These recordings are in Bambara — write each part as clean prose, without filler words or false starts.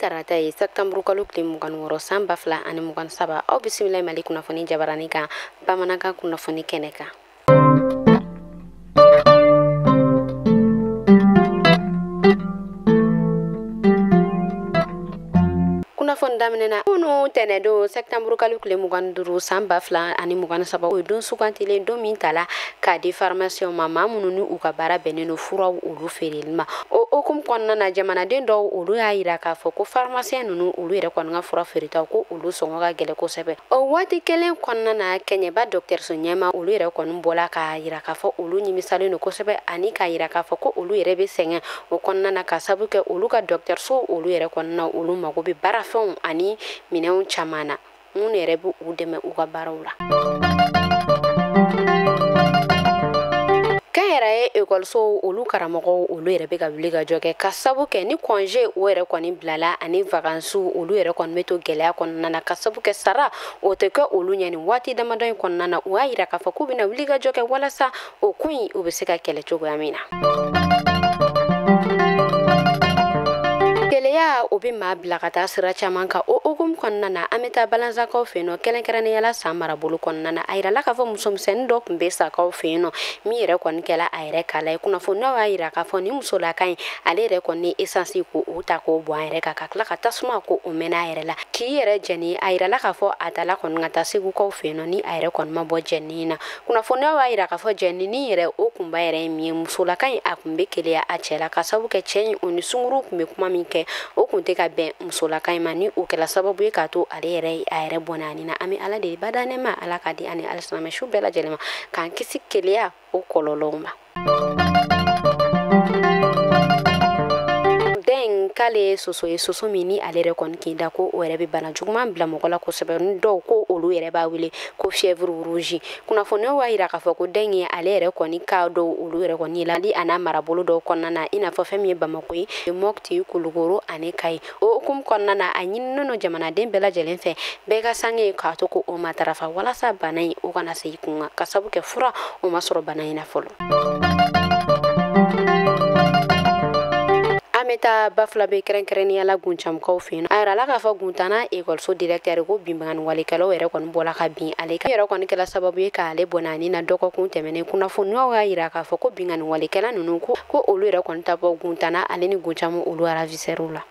Tarata ye septembre kalo tile 26 san 2023. Aw bisimila Mali kunnafoni jabarani kan bamanankan kunnafoni kɛnɛ kan. Kunnafoni daminɛ na kunu tɛnɛdon septembre kalo tile 25 san 2023, o ye don sugantilen don min tala k'a di pharmacien ma, maa minnu ni u ka baara bɛnnen don furaw olu feereli ma. O hukumu kɔnɔna na, jamanaden dɔw olu y'a yira k'a fɔ ko pharmacien ninnu olu yɛrɛ kɔni ka fura feeretaw ko olu sɔngɔ ka gɛlɛn kosɛbɛ. O waati kelen kɔnɔna na, Kɛɲɛba dɔgɔtɔrɔso ɲɛmaa olu yɛrɛ kɔni bɔla k'a yira k'a fɔ olu nimisalen don kosɛbɛ, ani k'a yira k'a fɔ ko olu yɛrɛ bɛ sɛgɛn o kɔnɔna na, ka sabu kɛ olu ka dɔgɔtɔrɔso olu yɛrɛ kɔnɔna na olu mago bɛ baarafɛnw ani minɛnw caman na minnu yɛrɛ bɛ u dɛmɛ u ka baaraw la. Kɛnyɛrɛye ekɔlisow olu karamɔgɔw olu yɛrɛ bɛ ka wuli ka jɔ kɛ, ka sabu kɛ ni congé o yɛrɛ kɔni bilala ani vacances olu yɛrɛ kɔni bɛ to gɛlɛya kɔnɔna na, ka sabu kɛ sara o tɛ kɛ olu ɲɛ nin waati damadɔ in kɔnɔna na. U y'a yira k'a fɔ k'u bɛna wuli ka jɔ kɛ walasa o ko in o bɛ se ka kɛlɛ cogoya min na. Gɛlɛya o bɛ maa bila ka taa sira caman kan. O hukumu kɔnɔna na, an bɛ taa Balanzakaw fɛ yen nɔ, kɛrɛnkɛrɛnnenya la San marabolo kɔnɔna na. A yirala k'a fɔ musomisɛnnin dɔ tun bɛ Sakaw fɛ yen nɔ min yɛrɛ kɔni kɛla a yɛrɛ kala ye. Kunnafoniyaw y'a yira k'a fɔ nin musolaka in ale yɛrɛ kɔni ye essence ko o ta k'o bɔn a yɛrɛ kan, ka tila ka tasuma ko o mɛnɛ a yɛrɛ la k'i yɛrɛ jɛni. A yirala k'a fɔ a taala kɔni ka taa Segukaw fɛ yen nɔ ni a yɛrɛ kɔni ma bɔ jɛni na. Kunnafoniyaw y'a yira k'a fɔ jɛnini yɛrɛ o kunba yɛrɛ ye min ye, musolaka in a tun bɛ keleya a cɛ la, ka sababu kɛ cɛ in o ni sunguru tun bɛ kuma min kɛ o kun tɛ ka bɛn musolaka in ma, ni o kɛla sababu ye k'a to ale yɛrɛ a yɛrɛ bɔnɛ ani na. An bɛ Ala deli bada nɛɛma, Ala k'a di ani alisilamɛ su bɛɛ lajɛlen ma, k'an kisi keleya o kɔlɔlɔw ma. Den k'ale ye soso ye, soso min ni ale yɛrɛ kɔni k'i da ko o yɛrɛ bɛ bana juguman bila mɔgɔ la kosɛbɛ, ni dɔw ko olu yɛrɛ b'a wele ko fièvre rouge. Kunnafoniyaw b'a yira k'a fɔ ko den ye ale yɛrɛ kɔni ka dɔw olu yɛrɛ kɔni yela a n'a marabolo dɔw kɔnɔna na, i n'a fɔ fɛn min ye Bamakɔ ye, Mopti, Kulukoro ani Kayi. O hukumu kɔnɔna na, a ɲininen don jamanaden bɛɛ lajɛlen fɛ bɛɛ ka sange k'a to ko o matarafa walasa bana in o kana se i kun kan, ka sabu kɛ fura o ma sɔrɔ bana in na fɔlɔ. An bɛ taa Bafulabe kɛrɛnkɛrɛnnenya la Guncamukaw fɛ yen. A yirala k'a fɔ Guntana ekɔliso directeur ko binkanni walekɛlaw yɛrɛ kɔni bɔla ka bin ale kan, yɛrɛ kɔni kɛla sababu ye k'ale bɔnɛ ani na dɔgɔkun tɛmɛnen. Kunnafoniyaw y'a yira k'a fɔ ko binkanni walekɛla ninnu ko olu yɛrɛ kɔni ta bɔ Guntana ale ni Guncamu olu ravisseurw la.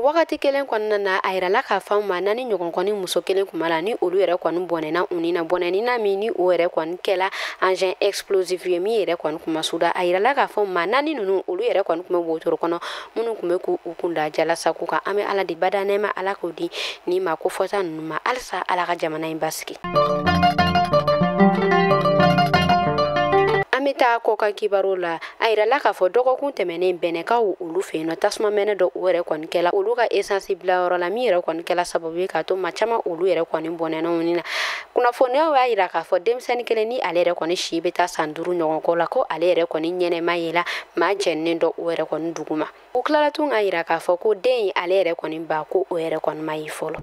Wagati kelen kɔnɔna na, a yirala k'a fɔ maa naani ɲɔgɔn kɔni muso kelen kuma la ni olu yɛrɛ kɔni bɔnɛna u ni na, bɔnɛni na min ni o yɛrɛ kɔni kɛla engin explosif ye min yɛrɛ kɔni kuma suda. A yirala k'a fɔ maa naani ninnu olu yɛrɛ kɔni tun bɛ wotoro kɔnɔ minnu tun bɛ k'u kun da Jalasago kan. An bɛ Ala di bada nɛɛma, Ala k'o di ni maa ko fɔta ninnu ma, halisa Ala ka jamana in basigi. An bɛ taa kɔkan kibaru la. A yirala k'a fɔ dɔgɔkun tɛmɛnen Bɛnɛkaw olu fɛ yen nɔ, tasuma mɛnɛ dɔ o yɛrɛ kɔni kɛla olu ka essence bilayɔrɔ la min yɛrɛ kɔni kɛla sababu ye k'a to maa caman olu yɛrɛ kɔni bɔnɛna u ni na. Kunnafoniyaw y'a yira k'a fɔ denmisɛnnin kelen ni ale yɛrɛ kɔni si bɛ taa san 5 ɲɔgɔn kɔ la, ko ale yɛrɛ kɔni ɲɛnɛma yela maa jɛninen dɔ o yɛrɛ kɔni dugu ma. U tilala tun k'a yira k'a fɔ ko den in ale yɛrɛ kɔni ba ko o yɛrɛ kɔni ma ye fɔlɔ.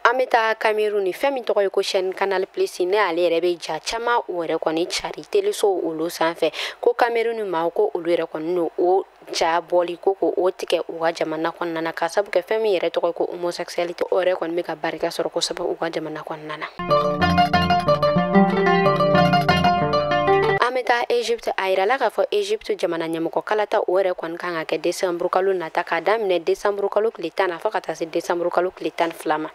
An bɛ taa Cameroun ni fɛn min tɔgɔ ye ko chaîne Canal Plus, ne ale yɛrɛ bɛ ja caman o yɛrɛ kɔni cari teleso olu sanfɛ, ko Cameroun maaw ko olu yɛrɛ kɔni n'o o ja bɔli ko o tigɛ u ka jamana kɔnɔna na, ka sabu kɛ fɛn min yɛrɛ tɔgɔ ye ko homosexualité o yɛrɛ kɔni bɛ ka barika sɔrɔ kosɛbɛ u ka jamana kɔnɔna na. An bɛ taa Egypte. A yirala k'a fɔ Egypte jamana ɲɛmɔgɔ kalata o yɛrɛ kɔni kan ka kɛ décembre kalo nata, k'a daminɛ décembre kalo tile 10 na fo ka taa se décembre kalo tile 12 ma.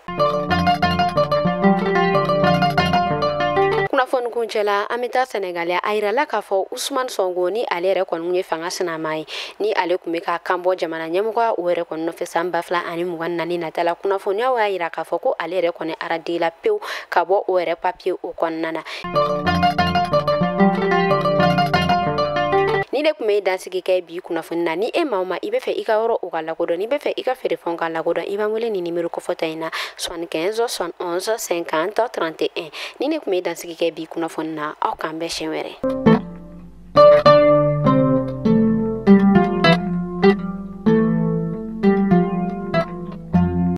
Kunnafoni kuncɛ la, an bɛ taa Senegal. A yirala k'a fɔ Ousmane Sonko ni ale yɛrɛ kɔni ye fanga sinama ye, ni ale tun bɛ ka kan bɔ jamana ɲɛmɔgɔya o yɛrɛ kɔni nɔfɛ san 2024 nata la. Kunnafoniyaw y'a yira k'a fɔ ko ale yɛrɛ kɔni aradela pewu ka bɔ o yɛrɛ papier o kɔnɔna na. Ni de tun bɛ dansigi kɛ bi kunnafoni na. Ni e maa o maa i bɛ fɛ i ka yɔrɔ o ka lakodɔn, n'i bɛ fɛ i ka feerefɛnw ka lakodɔn, i b'an wele ni nimero kɔfɔta in na 75 71 50 31. Ni ne tun bɛ dansigi kɛ bi kunnafoni na, aw k'an bɛn siɲɛ wɛrɛ.